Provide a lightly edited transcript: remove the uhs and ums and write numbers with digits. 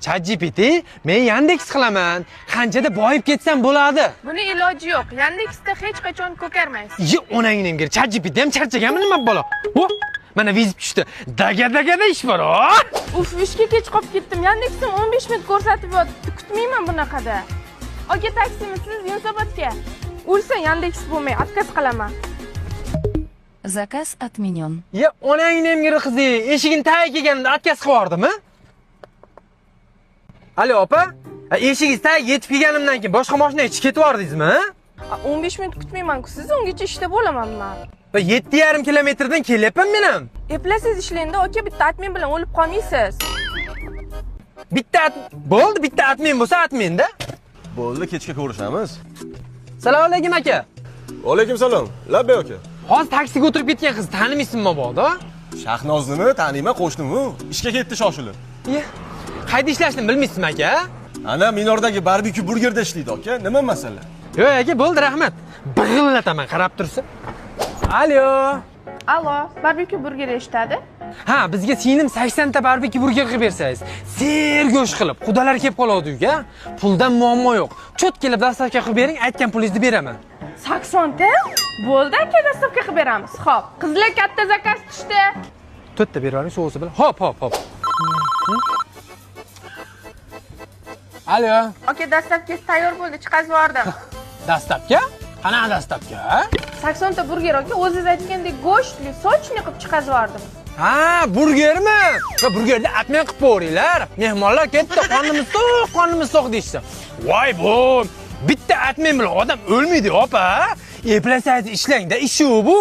ChatGPT, men Yandex qilaman. Qanchada boyib ketsam bo'ladi? Buni iloji yo'q. Yandexda hech qachon ko'karmaysiz. Ye onangni emgir. ChatGPT ham charchaganmi nima balo? O, mana vizit tushdi. Daga-dagada ish bor, o. Uf, ishga kech qolib ketdim. Yandexim 15 minut ko'rsatib yotibdi. Kutmayman bunaqada. Aka, taksimisiz Yunusobodga? O'lsa Yandex bo'lmay, отказ qilaman. Заказ отменен. Ye onangni emgir qizi, eshigini tagiga kelganimda отказ qilib yubordimi? Alo opa, eshigingiz tagiga yetib kelganimdan keyin boshqa mashinaga chiqib ketib yubordingizmi? 15 minut kutmayman-ku, siz ungacha ishda bo'laman men. Va 7,5 kilometrdan kelyapman men ham. Eplasiz ishlangda aka, bitta admin bilan o'lib qolmaysiz. Bitta bo'ldi, bitta admin bo'lsa adminda. Bo'ldi, kechga ko'rishamiz. Assalomu alaykum aka. Alaykum salom. Labbay aka. Hozir taksiga o'tirib ketgan qiz tanimaysizmi mabodo? Shahnoznimi taniyman, qo'shnim-u. Ishga ketdi shoshilib. Ye, qayda ishlashini bilmaysizmi aka? Ana Minordagi barbekyu burgerda ishlaydi aka. Nima masala? Yo'q aka, bo'ldi, rahmat. Big'illataman, qarab tursa. Alo. Alo, barbekyu burger eshitadi? Ha, bizga singlim 80 ta barbekyu burger qilib bersangiz, sergo'sht qilib, xudolar kelib qoladi uyga. Puldan muammo yo'q. Cho't kelib dastavka qilib bering, aytgan pulingizni beraman. 80 ta? Bo'ldi aka, dastavka qilib beramiz. Xo'p, qizlar katta zakaz tushdi. 4 ta berib yuboring, sousi bilan. Hop, hop, hop. Alo. Aka, dastavkangiz tayyor bo'ldi, chiqazib yubordim. Dastavka? Qanaqa dastavka? 80 ta burger aka, o'zingiz aytgandek go'shtli, sochli qilib chiqazib yubordim. Ha, burgermi? Va burgerni atmen qilib qo'yinglar. Mehmonlar ketdi, qornimiz to'q, qornimiz to'q deyishdi. Voy bu, bitta atmen bilan odam o'lmaydi, opa. Eplasangiz ishlangda, ishi bu.